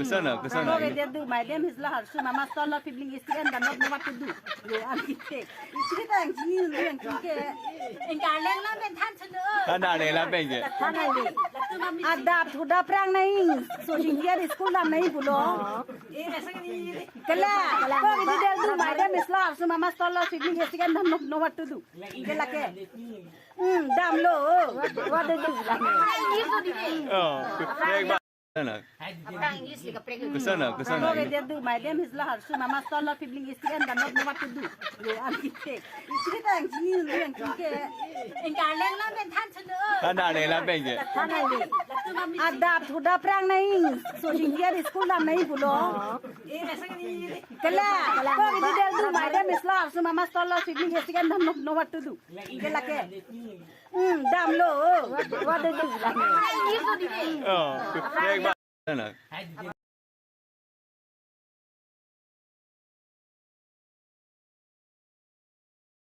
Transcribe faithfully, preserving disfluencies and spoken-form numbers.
Koson, koson. Ako ke dia do, my name is Lahar Su, mama stall lo, sibling is and not know what to do. Yo, ang kite. Isi ta ang sini lu ang kike. Ang darling lo, ben than sunu. Than darling lo, ben ke. Than darling. Adap thuda prang nai. So, sing dia school dam nai pulo. Kala, ako ke dia do, my name is Lahar Su, mama stall lo, sibling is and not know what to do. Kala ke. Hmm, damlo. What to do? Oh, break ba. Koson, koson. Ako ke dia do, my name is Lahar Su, mama stall lo, sibling is and not know what to do. Yo, ang kite. Isi ta ang sini lu ang kike. Ang darling lo, ben than sunu. Than darling lo, ben ke. Than darling. Adap thuda prang nai. So, sing dia school dam nai pulo. Kala, ako ke dia do, my name is Lahar Su, mama stall lo, sibling is and not know what to do. Kala ke. Hmm, damlo. What to do? Oh, break ba.